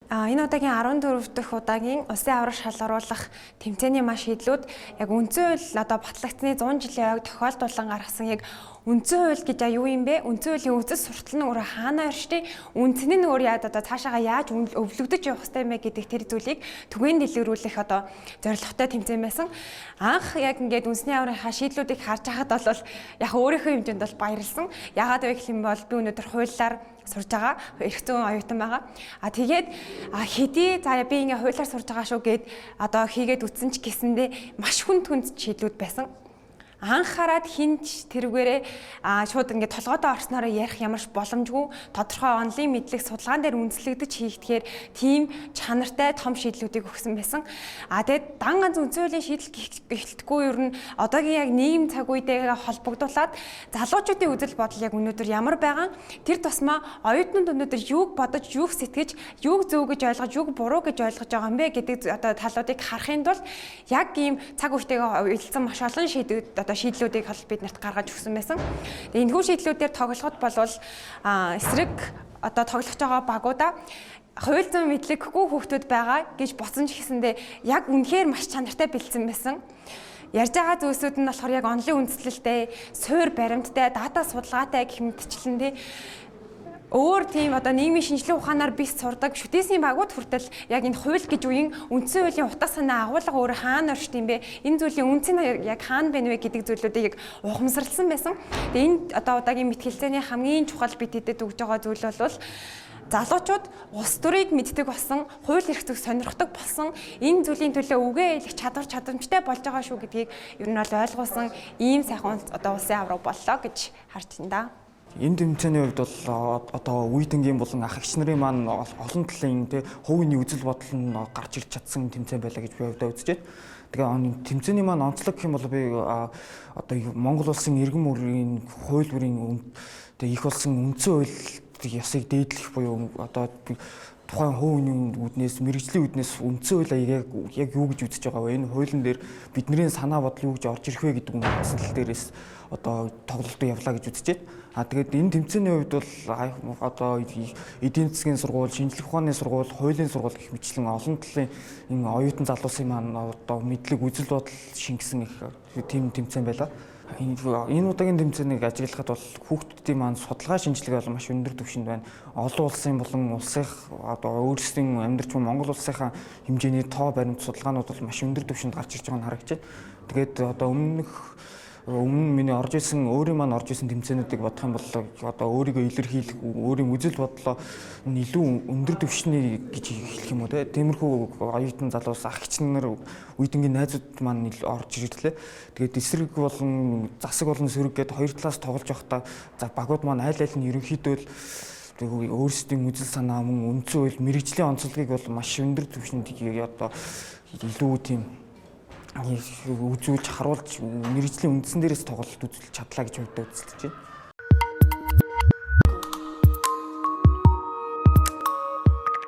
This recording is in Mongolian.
Энэ удаагийн 14 дахь удаагийн улсын аварга шалгаруулах тэмцээний маш шийдлүүд яг үндсэн хууль одоо батлагдсаны 100 жилийн ойг тохиолдуулан гаргасан яг үндсэн хууль гэж юу юм бэ? Үндсэн хуулийн үзэл суртал нь өөрөө хаана оршдгийг, үндсэн нь өөр яад одоо цаашаага яаж өвлөгдөж явах хэрэгтэй юм бэ гэдэг тэр зүйлийг түгээн дэлгэрүүлэх одоо зорилготой тэмцээн байсан. Анх яг ингээд үндэсний аваргынхаа шийдлүүдийг харж байхад бол яг өөрийнхөө хэмжээнд бол баярлсан. Яагаад вэ гэх юм бол би өнөөдөр хуулиар сурж байгаа, эрх зүйн оюутан байгаа. Тэгээд хэдий за би ингээ хуулиар сурж байгаа шүү гэд одоо хийгээд үтсэн ч гэсэндээ маш хүнд хүнд шийдлүүд байсан. Анх хараад хинч тэрүүгээрээ шууд ингээд толгойдоо орсноороо ярих ямар ч боломжгүй, тодорхой онлын мэдлэг судалгаан дээр үндэслэгдэж хийгдэхээр тийм чанартай том шийдлүүдийг өгсөн байсан. Тэгээд дан ганц үндсэн хуулийн шийдэл гэлтгүй ер нь одоогийн яг нийгэм цаг үетэйгээ холбогдуулаад залуучуудын үзэл бодол яг өнөөдөр ямар байгаа, тэр тусмаа оюутнууд өнөөдөр юуг бодож, юуг сэтгэж, юуг зөв гэж ойлгож, юуг буруу гэж ойлгож байгаа юм бэ гэдэг одоо талуудыг харахын тулд яг ийм цаг үетэйгээ уялдсан маш олон шийдвүүд одоо шийдлүүдийг бид нарт гаргаж өгсөн байсан. Тэгээ энэхүү шийдлүүдээр тоглоход болвол эсрэг одоо тоглож байгаа багуудаа хууль зүйн мэдлэггүй хүүхдүүд байгаа гэж бодсон ч гэсэндээ яг үнэхээр маш чанартай бэлдсэн байсан. Ярьж байгаа зүйлсүүд нь болохоор яг онлын үндэслэлтэй, суур баримттай, дата судалгаатай гэх мэтчлэн тий өөр тийм одоо нийгмийн шинжилгээ ухаанаар бис сурдаг шүтээсийн багууд хүртэл яг энэ хууль гэж үеийн үндсэн хуулийн утга санаа агуулга өөр хаана оршд юм бэ? Энэ зүйлийн үндсэн нь яг хаана байна вэ гэдэг зүйлүүдийг яг ухамсарласан байсан. Тэгээ энэ одоо удаагийн мэтгэлцээний хамгийн чухал бид хэдэд өгж байгаа зүйл бол залуучууд улс төрийг мэддэг болсон, хууль эрх зүйг сонирхдог болсон, энэ зүйлийн төлөө үгээ хэлэх чадвар чадамжтай болж байгаа шүү гэдгийг ер нь бол ойлгуулсан ийм сайхан одоо улсын аварга боллоо гэж харж байна да. Энэ тэмцээний хувьд бол одоо үеийнгийн болон ах эгч нарын маань олон талын тий хувийн үзэл бодол нь гарч ирж чадсан тэмцээн байлаа гэж би хувьдаа үзэж байна. Тэгээ тэмцээний маань онцлог гэх юм бол би одоо Монгол улсын иргэн мөрийн хууль бүрийн тэгээ их болсон үндсэн хууль ёсыг дээдлэх буюу одоо тухайн хувийн үүднээс, мэргэжлийн үүднээс үндсэн хууль яг юу гэж үзэж байгаа вэ? Энэ хуулийн дээр бидний санаа бодол юу гэж орж ирэх вэ гэдэг үндсэн дээрээс одоо тоглолтоо явлаа гэж үзэж байна. Тэгээд энэ тэмцээний хувьд бол одоо эдийн засгийн сургууль, шинжлэх ухааны сургууль, хуулийн сургууль гэх мэтчлэн олон талын энэ оюутан залуусын маань одоо мэдлэг, үзэл бодол шингэсэн их тийм тэмцээн байлаа. Энэ удаагийн тэмцээнийг ажиглахад бол хүүхдүүдийн маань судалгаа шинжилгээ бол маш өндөр түвшинд байна. Олон улсын болон улсынх одоо өөрсдийн амьдарч буй Монгол улсынхаа хэмжээний тоо баримт судалгаанууд бол маш өндөр түвшинд гарч ирж байгааг нь харагдаж байна. Тэгээд одоо өмнө миний орж исэн өөрийн маань орж исэн тэмцээнүүдийг бодох юм бол одоо өөрийгөө илэрхийлэх, өөрийн үзэл бодлоо илүү өндөр түвшний гэж хэлэх юм уу те. Тиймэрхүү оюутан залуус, ах эгч нар, үеийнгийн найзууд маань орж ирлээ. Тэгээд эсрэг болон засаг болон сөрөг гээд хоёр талаас тоглож явахдаа за багууд маань аль аль нь ерөнхийдөө л өөрсдийн үзэл санаа мөн үндсэн хууль мэргэжлийн онцлогийг бол маш өндөр түвшинд одоо илүү тийм үзүүлж харуулж мэргэжлийн үндсэн дээрээс тоглолт үзүүлж чадлаа гэж хувьдаа үзэлдэж байна.